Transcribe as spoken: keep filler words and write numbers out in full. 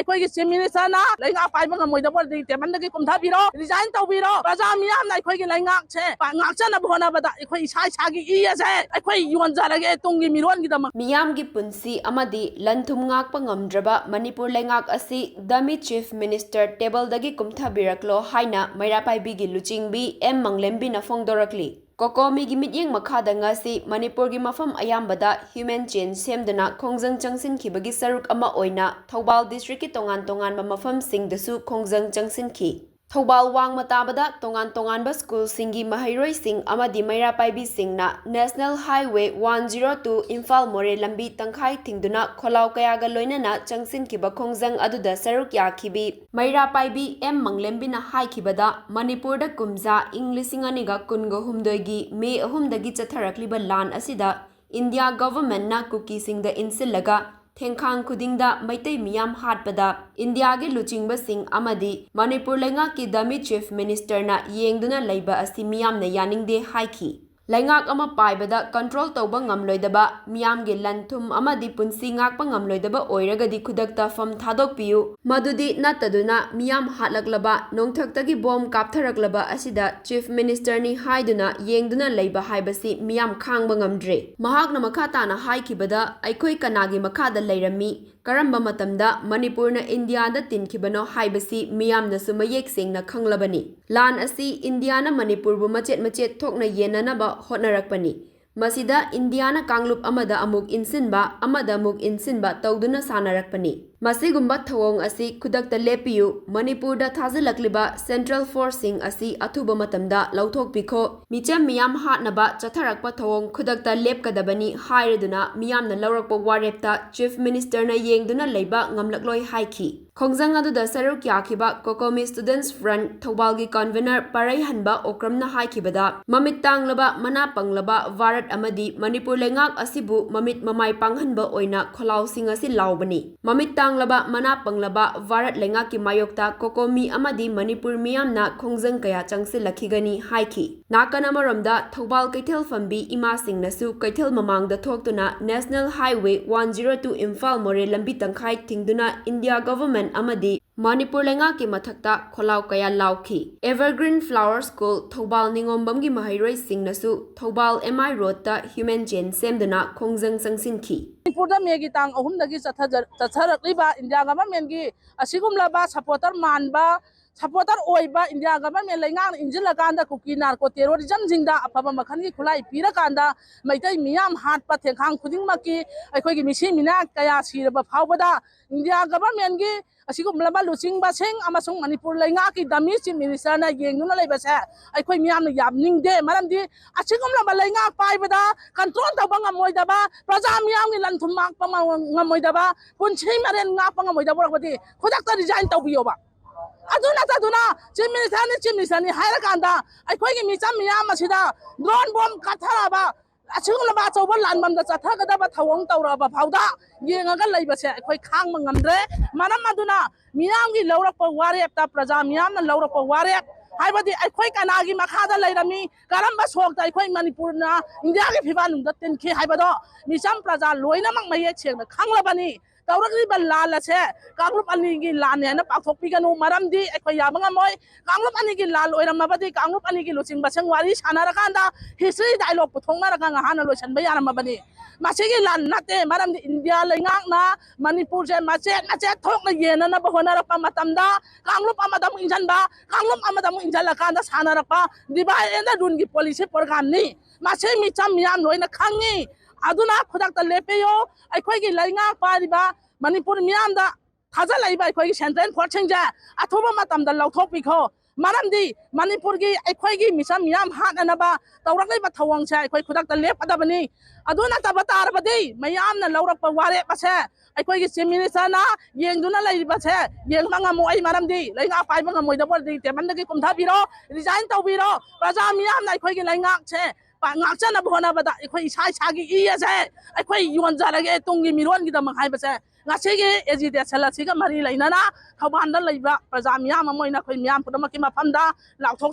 ꯑꯩꯈꯣꯏꯒꯤ Chief Minister ꯅ ꯂꯩꯉꯥꯛ ꯄꯥꯏꯕ ꯉꯝꯃꯣꯏꯗꯕ ꯑꯣꯏꯔꯗꯤ table ꯗꯒꯤ ꯀꯨꯝꯊꯕꯤꯔꯣ, resign ꯇꯧꯕꯤꯔꯣ꯫ ꯄ꯭ꯔꯖꯥ ꯃꯤꯌꯥꯝꯅ ꯑꯩꯈꯣꯏꯒꯤ ꯂꯩꯉꯥꯛꯁꯦ ꯄꯥ-, ꯉꯥꯛꯆꯅꯕ ꯍꯣꯠꯅꯕꯗ ꯑꯩꯈꯣꯏ ꯏꯁꯥ ꯏꯁꯥꯒꯤ ꯏ ꯑꯁꯦ ꯑꯩꯈꯣꯏ ꯌꯣꯟꯖꯔꯒꯦ ꯇꯨꯡꯒꯤ ꯃꯤꯔꯣꯟꯒꯤꯗꯃꯛ꯫ ꯃꯤꯌꯥꯝꯒꯤ ꯄꯨꯟꯁꯤ ꯑꯃꯗꯤ ꯂꯟ ꯊꯨꯝ ꯉꯥꯛꯄ ꯉꯝꯗ꯭ꯔꯕ ꯃꯅꯤꯄꯨꯔ ꯂꯩꯉꯥꯛ ꯑꯁꯤ dummy Chief Minister table ꯗꯒꯤ ꯀꯨꯝꯊꯕꯤꯔꯛꯂꯣ ꯍꯥꯏꯅ ꯃꯩꯔꯥ ꯄꯥꯏꯕꯤꯒꯤ ꯂꯨꯆꯤꯡꯕꯤ ꯑꯦꯝ ꯃꯪꯂꯦꯝꯕꯤꯅ ꯐꯣꯡꯗꯣꯔꯛꯂꯤ꯫ ꯀꯣꯀꯣꯃꯤꯒꯤ ꯃꯤꯠꯌꯦꯡ ꯃꯈꯥꯗ ꯉꯁꯤ ꯃꯅꯤꯄꯨꯔꯒꯤ ꯃꯐꯝ ꯑꯌꯥꯝꯕꯗ human chain ꯁꯦꯝꯗꯨꯅ ꯈꯣꯡꯖꯪ ꯆꯪꯁꯤꯟꯈꯤꯕꯒꯤ ꯁꯔꯨꯛ ꯑꯃ ꯑꯣꯏꯅ ꯊꯧꯕꯥꯜ district ꯀꯤ ꯇꯣꯉꯥꯟ ꯇꯣꯉꯥꯟꯕ ꯃꯐꯝꯁꯤꯡꯗꯁꯨ ꯈꯣꯡꯖꯪ ꯆꯪꯁꯤꯟꯈꯤ꯫ ꯊꯧꯕꯥꯜ ꯋꯥꯡꯃ ꯇꯥꯕꯗ ꯇꯣꯉꯥꯟ ꯇꯣꯉꯥꯟꯕ school ꯁꯤꯡꯒꯤ ꯃꯍꯩꯔꯣꯏꯁꯤꯡ ꯑꯃꯗꯤ ꯃꯩꯔꯥ ꯄꯥꯏꯕꯤꯁꯤꯡꯅ National Highway one zero two Imphal ꯃꯣꯔꯦ ꯂꯝꯕꯤ ꯇꯪꯈꯥꯏ ꯊꯤꯡꯗꯨꯅ ꯈꯣꯜꯂꯥꯎ ꯀꯌꯥꯒ ꯂꯣꯏꯅꯅ ꯆꯪꯁꯤꯟꯈꯤꯕ ꯈꯣꯡꯖꯪ ꯑꯗꯨꯗ ꯁꯔꯨꯛ ꯌꯥꯈꯤꯕꯤ ꯃꯩꯔꯥ ꯄꯥꯏꯕꯤ ꯑꯦꯝ ꯃꯪꯂꯦꯝꯕꯤꯅ ꯍꯥꯏꯈꯤꯕꯗ, ꯃꯅꯤꯄꯨꯔꯗ ꯀꯨꯝꯖꯥ ꯏꯪ ꯂꯤꯁꯤꯡ ꯑꯅꯤꯒ ꯀꯨꯟꯒ ꯍꯨꯝꯗꯣꯏꯒꯤ ꯃꯦ ꯑꯍꯨꯝꯗꯒꯤ ꯆꯠꯊꯔꯛꯂꯤꯕ ꯂꯥꯟ ꯑꯁꯤꯗ ꯏꯟꯗꯤꯌꯥ government ꯅ ꯀꯨꯀꯤꯁꯤꯡꯗ ꯏꯟꯁꯤꯜꯂꯒ ꯊꯦꯡꯈꯥꯡ ꯈꯨꯗꯤꯡꯗ ꯃꯩꯇꯩ ꯃꯤꯌꯥꯝ ꯍꯥꯠꯄꯗ ꯏꯟꯗꯤꯌꯥꯒꯤ ꯂꯨꯆꯤꯡꯕꯁꯤꯡ ꯑꯃꯗꯤ ꯃꯅꯤꯄꯨꯔ ꯂꯩꯉꯥꯛꯀꯤ dummy Chief Minister ꯅ ꯌꯦꯡꯗꯨꯅ ꯂꯩꯕ ꯑꯁꯤ ꯃꯤꯌꯥꯝꯅ ꯌꯥꯅꯤꯡꯗꯦ ꯍꯥꯏꯈꯤ꯫ ꯂꯩꯉꯥꯛ ꯑꯃ ꯄꯥꯏꯕꯗ control ꯇꯧꯕ ꯉꯝꯂꯣꯏꯗꯕ, ꯃꯤꯌꯥꯝꯒꯤ ꯂꯟ ꯊꯨꯝ ꯑꯃꯗꯤ ꯄꯨꯟꯁꯤ ꯉꯥꯛꯄ ꯉꯝꯂꯣꯏꯗꯕ ꯑꯣꯏꯔꯒꯗꯤ ꯈꯨꯗꯛꯇ ꯐꯝ ꯊꯥꯗꯣꯛꯄꯤꯌꯨ꯫ ꯃꯗꯨꯗꯤ ꯅꯠꯇꯗꯨꯅ ꯃꯤꯌꯥꯝ ꯍꯥꯠꯂꯛꯂꯕ, ꯅꯣꯡꯊꯛꯇꯒꯤ bomb ꯀꯥꯞꯊꯔꯛꯂꯕ ꯑꯁꯤꯗ Chief Minister ꯅꯤ ꯍꯥꯏꯗꯨꯅ ꯌꯦꯡꯗꯨꯅ ꯂꯩꯕ ꯍꯥꯏꯕꯁꯤ ꯃꯤꯌꯥꯝ ꯈꯥꯡꯕ ꯉꯝꯗ꯭ꯔꯦ꯫ ꯃꯍꯥꯛꯅ ꯃꯈꯥ ꯇꯥꯅ ꯍꯥꯏꯈꯤꯕꯗ, ꯑꯩꯈꯣꯏ ꯀꯅꯥꯒꯤ ꯃꯈꯥꯗ ꯂꯩꯔꯝꯃꯤ? ꯀꯔꯝꯕ ꯃꯇꯝꯗ ꯃꯅꯤꯄꯨꯔꯅ ꯏꯟꯗꯤꯌꯥꯗ ꯇꯤꯟꯈꯤꯕꯅꯣ ꯍꯥꯏꯕꯁꯤ ꯃꯤꯌꯥꯝꯅꯁꯨ ꯃꯌꯦꯛ ꯁꯦꯡꯅ ꯈꯪꯂꯕꯅꯤ꯫ ꯂꯥꯟ ꯑꯁꯤ ꯏꯟꯗꯤꯌꯥꯅ ꯃꯅꯤꯄꯨꯔꯕꯨ ꯃꯆꯦꯠ ꯃꯆꯦꯠ ꯊꯣꯛꯅ ꯌꯦꯟꯅꯅꯕ ꯍꯣꯠꯅꯔꯛꯄꯅꯤ꯫ ꯃꯁꯤꯗ ꯏꯟꯗꯤꯌꯥꯅ ꯀꯥꯡꯂꯨꯞ ꯑꯃꯗ ꯑꯃꯨꯛ ꯏꯟꯁꯤꯟꯕ, ꯑꯃꯗ ꯑꯃꯨꯛ ꯏꯟꯁꯤꯟꯕ ꯇꯧꯗꯨꯅ ꯁꯥꯟꯅꯔꯛꯄꯅꯤ꯫ ꯃꯁꯤꯒꯨꯝꯕ ꯊꯧꯑꯣꯡ ꯑꯁꯤ ꯈꯨꯗꯛꯇ ꯂꯦꯞꯄꯤꯌꯨ꯫ ꯃꯅꯤꯄꯨꯔꯗ ꯊꯥꯖꯤꯜꯂꯛꯂꯤꯕ central force ꯁꯤꯡ ꯑꯁꯤ ꯑꯊꯨꯕ ꯃꯇꯝꯗ ꯂꯧꯊꯣꯛꯄꯤꯈꯣ꯫ ꯃꯤꯆꯝ ꯃꯤꯌꯥꯝ ꯍꯥꯠꯅꯕ ꯆꯠꯊꯔꯛꯄ ꯊꯧꯑꯣꯡ ꯈꯨꯗꯛꯇ ꯂꯦꯞꯀꯗꯕꯅꯤ ꯍꯥꯏꯔꯗꯨꯅ ꯃꯤꯌꯥꯝꯅ ꯂꯧꯔꯛꯄ ꯋꯥꯔꯦꯞꯇ Chief Minister ꯅ ꯌꯦꯡꯗꯨꯅ ꯂꯩꯕ ꯉꯝꯂꯛꯂꯣꯏ ꯍꯥꯏꯈꯤ꯫ ꯈꯣꯡꯖꯪ ꯑꯗꯨꯗ ꯁꯔꯨꯛ ꯌꯥꯈꯤꯕ COCOMI Students Front ꯊꯧꯕꯥꯜꯒꯤ convener ꯄꯔꯩꯍꯟꯕ ꯑꯣꯀ꯭ꯔꯝꯅ ꯍꯥꯏꯈꯤꯕꯗ, ꯃꯃꯤꯠ ꯇꯥꯡꯂꯕ, ꯃꯅꯥ ꯄꯪꯂꯕ ꯚꯥꯔꯠ ꯑꯃꯗꯤ ꯃꯅꯤꯄꯨꯔ ꯂꯩꯉꯥꯛ ꯑꯁꯤꯕꯨ ꯃꯃꯤꯠ ꯃꯃꯥꯏ ꯄꯥꯡꯍꯟꯕ ꯑꯣꯏꯅ ꯈꯣꯜꯂꯥꯎꯁꯤꯡ ꯑꯁꯤ ꯂꯥꯎꯕꯅꯤ꯫ ꯃꯃꯤꯠ ꯇꯥꯡꯂꯕ ꯃꯅꯥ ꯄꯪꯂꯕ ꯚꯥꯔꯠ ꯂꯩꯉꯥꯛꯀꯤ ꯃꯥꯌꯣꯛꯇ ꯀꯣꯀꯣꯃꯤ ꯑꯃꯗꯤ ꯃꯅꯤꯄꯨꯔ ꯃꯤꯌꯥꯝꯅ ꯈꯣꯡꯖꯪ ꯀꯌꯥ ꯆꯪꯁꯤꯜꯂꯛꯈꯤꯒꯅꯤ ꯍꯥꯏꯈꯤ꯫ ꯅꯥꯀꯟ ꯑꯃꯔꯣꯝꯗ ꯊꯧꯕꯥꯜ ꯀꯩꯊꯦꯜ ꯐꯝꯕꯤ ꯏꯃꯥꯁꯤꯡꯅꯁꯨ ꯀꯩꯊꯦꯜ ꯃꯃꯥꯡꯗ ꯊꯣꯛꯇꯨꯅ National Highway one zero two Imphal ꯃꯣꯔꯦ ꯂꯝꯕꯤ ꯇꯪꯈꯥꯏ ꯊꯤꯡꯗꯨꯅ ꯏꯟꯗꯤꯌꯥ ꯒꯚꯔꯟꯃꯦꯟꯠ ꯑꯃꯗꯤ ꯃꯅꯤꯄꯨꯔ ꯂꯩꯉꯥꯛꯀꯤ ꯃꯊꯛꯇ ꯈꯣꯜꯂꯥꯎ ꯀꯌꯥ ꯂꯥꯎꯈꯤ꯫ Evergreen Flower School Thoubal ꯅꯤꯉꯣꯝꯕꯝꯒꯤ ꯃꯍꯩꯔꯣꯏꯁꯤꯡꯅꯁꯨ Thoubal M I ꯔꯣꯗꯇ human chain ꯁꯦꯝꯗꯨꯅ ꯈꯣꯡꯖꯪ ꯆꯪꯁꯤꯟꯈꯤ꯫ ꯃꯅꯤꯄꯨꯔꯗ ꯃꯦꯒꯤ ꯇꯥꯡ ꯑꯍꯨꯝꯗꯒꯤ ꯆꯠꯊꯖ-, ꯆꯠꯊꯔꯛꯂꯤꯕ ꯏꯟꯗꯤꯌꯥ ꯒꯚꯔꯟꯃꯦꯟꯠꯀꯤ ꯑꯁꯤꯒꯨꯝꯂꯕ supporter ꯃꯥꯟꯕ, supporter ꯑꯣꯏꯕ ꯏꯟꯗꯤꯌꯥ ꯒꯚꯔꯟꯃꯦꯟꯠ ꯂꯩꯉꯥꯛꯅ ꯏꯟꯁꯤꯜꯂꯀꯥꯟꯗ ꯀꯨꯀꯤ narco terrorismꯁꯤꯡꯗ ꯑꯐꯕ ꯃꯈꯜꯒꯤ ꯈꯨꯠꯂꯥꯏ ꯄꯤꯔꯀꯥꯟꯗ ꯃꯩꯇꯩ ꯃꯤꯌꯥꯝ ꯍꯥꯠꯄ ꯊꯦꯡꯈꯥꯡ ꯈꯨꯗꯤꯡꯃꯛꯀꯤ ꯑꯩꯈꯣꯏꯒꯤ ꯃꯤꯁꯤ ꯃꯤꯅꯥ ꯀꯌꯥ ꯁꯤꯔꯕ ꯐꯥꯎꯕꯗ ꯏꯟꯗꯤꯌꯥ ꯒꯚꯔꯟꯃꯦꯟꯠꯀꯤ ꯑꯁꯤꯒꯨꯝꯂꯕ ꯂꯨꯆꯤꯡꯕꯁꯤꯡ ꯑꯃꯁꯨꯡ ꯃꯅꯤꯄꯨꯔ ꯂꯩꯉꯥꯛꯀꯤ dummy Chief Ministerꯅ ꯌꯦꯡꯗꯨꯅ ꯂꯩꯕꯁꯦ ꯑꯩꯈꯣꯏ ꯃꯤꯌꯥꯝꯅ ꯌꯥꯝꯅꯤꯡꯗꯦ꯫ ꯃꯔꯝꯗꯤ ꯑꯁꯤꯒꯨꯝꯂꯕ ꯂꯩꯉꯥꯛ ꯄꯥꯏꯕꯗ control ꯇꯧꯕ ꯉꯝꯃꯣꯏꯗꯕ, ꯄ꯭ꯔꯖꯥ ꯃꯤꯌꯥꯝꯒꯤ ꯂꯟ ꯊꯨꯝ ꯉꯥꯛꯄ ꯉꯝ-, ꯉꯝꯃꯣꯏꯗꯕ, ꯄꯨꯟꯁꯤ ꯃꯔꯦꯟ ꯉꯥꯛꯄ ꯉꯝꯃꯣꯏꯗꯕ ꯑꯣꯏꯔꯒꯗꯤ ꯈꯨꯗꯛꯇ resign ꯇꯧꯕꯤꯌꯣꯕ꯫ ꯑꯗꯨ ꯅꯠꯇꯗꯨꯅ Chief Ministerꯅꯤ, Chief Ministerꯅꯤ ꯍꯥꯏꯔꯀꯥꯟꯗ ꯑꯩꯈꯣꯏꯒꯤ ꯃꯤꯆꯝ ꯃꯤꯌꯥꯝ ꯑꯁꯤꯗ drone bomb ꯀꯥꯞꯊꯔꯛꯑꯕ ꯑꯁꯤꯒꯨꯝꯂꯕ ꯑꯆꯧꯕ ꯂꯥꯟꯕꯝꯗ ꯆꯠꯊꯒꯗꯕ ꯊꯧꯑꯣꯡ ꯇꯧꯔꯛꯑꯕ ꯐꯥꯎꯗ ꯌꯦꯡꯉꯒ ꯂꯩꯕꯁꯦ ꯑꯩꯈꯣꯏ ꯈꯥꯡꯕ ꯉꯝꯗ꯭ꯔꯦ꯫ ꯃꯔꯝ ꯑꯗꯨꯅ ꯃꯤꯌꯥꯝꯒꯤ ꯂꯧꯔꯛꯄ ꯋꯥꯔꯦꯞꯇ, ꯄ꯭ꯔꯖꯥ ꯃꯤꯌꯥꯝꯅ ꯂꯧꯔꯛꯄ ꯋꯥꯔꯦꯞ ꯍꯥꯏꯕꯗꯤ ꯑꯩꯈꯣꯏ ꯀꯅꯥꯒꯤ ꯃꯈꯥꯗ ꯂꯩꯔꯝꯃꯤ, ꯀꯔꯝꯕ ꯁꯣꯛꯇ ꯑꯩꯈꯣꯏ ꯃꯅꯤꯄꯨꯔꯅ ꯏꯟꯗꯤꯌꯥꯒꯤ ꯐꯤꯕꯥꯜꯅꯨꯡꯗ ꯇꯤꯟꯈꯤ ꯍꯥꯏꯕꯗꯣ ꯃꯤꯆꯝ ꯄ꯭ꯔꯖꯥ ꯂꯣꯏꯅꯃꯛ ꯃꯌꯦꯛ ꯁꯦꯡꯅ ꯈꯪꯂꯕꯅꯤ꯫ ꯇꯧꯔꯛꯂꯤꯕ ꯂꯥꯟ ꯑꯁꯦ ꯀꯥꯡꯂꯨꯞ ꯑꯅꯤꯒꯤ ꯂꯥꯟꯅꯦ ꯍꯥꯏꯅ ꯄꯥꯛꯊꯣꯛꯄꯤꯒꯅꯨ, ꯃꯔꯝꯗꯤ ꯑꯩꯈꯣꯏ ꯌꯥꯕ ꯉꯝꯃꯣꯏ꯫ ꯀꯥꯡꯂꯨꯞ ꯑꯅꯤꯒꯤ ꯂꯥꯟ ꯑꯣꯏꯔꯝꯃꯕꯗꯤ ꯀꯥꯡꯂꯨꯞ ꯑꯅꯤꯒꯤ ꯂꯨꯆꯤꯡꯕꯁꯤꯡ ꯋꯥꯔꯤ ꯁꯥꯟꯅꯔꯀꯥꯟꯗ history dialogue ꯄꯨꯊꯣꯛꯅꯔꯒ ꯉꯍꯥꯟꯅ ꯂꯣꯏꯁꯤꯟꯕ ꯌꯥꯔꯝꯃꯕꯅꯤ꯫ ꯃꯁꯤꯒꯤ ꯂꯥꯟ ꯅꯠꯇꯦ, ꯃꯔꯝꯗꯤ ꯏꯟꯗꯤꯌꯥ ꯂꯩꯉꯥꯛꯅ ꯃꯅꯤꯄꯨꯔꯁꯦ ꯃꯆꯦꯠ ꯃꯆꯦꯠ ꯊꯣꯛꯅ ꯌꯦꯟꯅꯅꯕ ꯍꯣꯠꯅꯔꯛꯄ ꯃꯇꯝꯗ ꯀꯥꯡꯂꯨꯞ ꯑꯃꯗ ꯑꯃꯨꯛ ꯏꯟꯁꯤꯟꯕ, ꯀꯥꯡꯂꯨꯞ ꯑꯃꯗ ꯑꯃꯨꯛ ꯏꯟꯁꯤꯜꯂꯀꯥꯟꯗ ꯁꯥꯟꯅꯔꯛꯄ divide and ruleꯒꯤ policy programꯅꯤ꯫ ꯃꯁꯤ ꯃꯤꯆꯝ ꯃꯤꯌꯥꯝ ꯂꯣꯏꯅ ꯈꯪꯉꯤ꯫ ꯑꯗꯨꯅ ꯈꯨꯗꯛꯇ ꯂꯦꯞꯄꯤꯌꯨ꯫ ꯑꯩꯈꯣꯏꯒꯤ ꯂꯩꯉꯥꯛ ꯄꯥꯏꯔꯤꯕ ꯃꯅꯤꯄꯨꯔ ꯃꯤꯌꯥꯝꯗ ꯊꯥꯖꯤꯜꯂꯛꯏꯕ ꯑꯩꯈꯣꯏꯒꯤ central forceꯁꯤꯡꯁꯦ ꯑꯊꯨꯕ ꯃꯇꯝꯗ ꯂꯧꯊꯣꯛꯄꯤꯈꯣ꯫ ꯃꯔꯝꯗꯤ ꯃꯅꯤꯄꯨꯔꯒꯤ ꯑꯩꯈꯣꯏꯒꯤ ꯃꯤꯆꯝ ꯃꯤꯌꯥꯝ ꯍꯥꯠꯅꯅꯕ ꯇꯧꯔꯛꯂꯤꯕ ꯊꯧꯑꯣꯡꯁꯦ ꯑꯩꯈꯣꯏ ꯈꯨꯗꯛꯇ ꯂꯦꯞꯀꯗꯕꯅꯤ꯫ ꯑꯗꯨ ꯅꯠꯇꯕ ꯇꯥꯔꯕꯗꯤ ꯃꯌꯥꯝꯅ ꯂꯧꯔꯛꯄ ꯋꯥꯔꯦꯞ ꯑꯁꯦ ꯑꯩꯈꯣꯏꯒꯤ Chief Ministerꯅ ꯌꯦꯡꯗꯨꯅ ꯂꯩꯔꯤꯕꯁꯦ ꯌꯦꯡꯕ ꯉꯝꯃꯣꯏ꯫ ꯃꯔꯝꯗꯤ ꯂꯩꯉꯥꯛ ꯄꯥꯏꯕ ꯉꯝꯃꯣꯏꯗꯕ ꯑꯣꯏꯔꯗꯤ tableꯗꯒꯤ ꯀꯨꯝꯊꯕꯤꯔꯣ, resign ꯇꯧꯕꯤꯔꯣ꯫ ꯄ꯭ꯔꯖꯥ ꯃꯤꯌꯥꯝꯅ ꯑꯩꯈꯣꯏꯒꯤ ꯂꯩꯉꯥꯛꯁꯦ ꯄꯥ-, ꯉꯥꯛꯆꯅꯕ ꯍꯣꯠꯅꯕꯗ ꯑꯩꯈꯣꯏ ꯏꯁꯥ ꯏꯁꯥꯒꯤ ꯏ ꯑꯁꯦ ꯑꯩꯈꯣꯏ ꯌꯣꯟꯖꯔꯒꯦ ꯇꯨꯡꯒꯤ ꯃꯤꯔꯣꯟꯒꯤꯗꯃꯛ ꯍꯥꯏꯕꯁꯦ ꯉꯁꯤꯒꯤ ꯑꯦꯖꯤꯇꯦꯁꯟ ꯑꯁꯤꯒ ꯃꯔꯤ ꯂꯩꯅꯅ ꯊꯧꯕꯥꯜꯗ ꯂꯩꯕ ꯄ꯭ꯔꯖꯥ ꯃꯤꯌꯥꯝ ꯑꯃ ꯑꯣꯏꯅ ꯑꯩꯈꯣꯏ ꯃꯤꯌꯥꯝ ꯄꯨꯝꯅꯃꯛꯀꯤ ꯃꯐꯝꯗ ꯂꯥꯎꯊꯣꯛ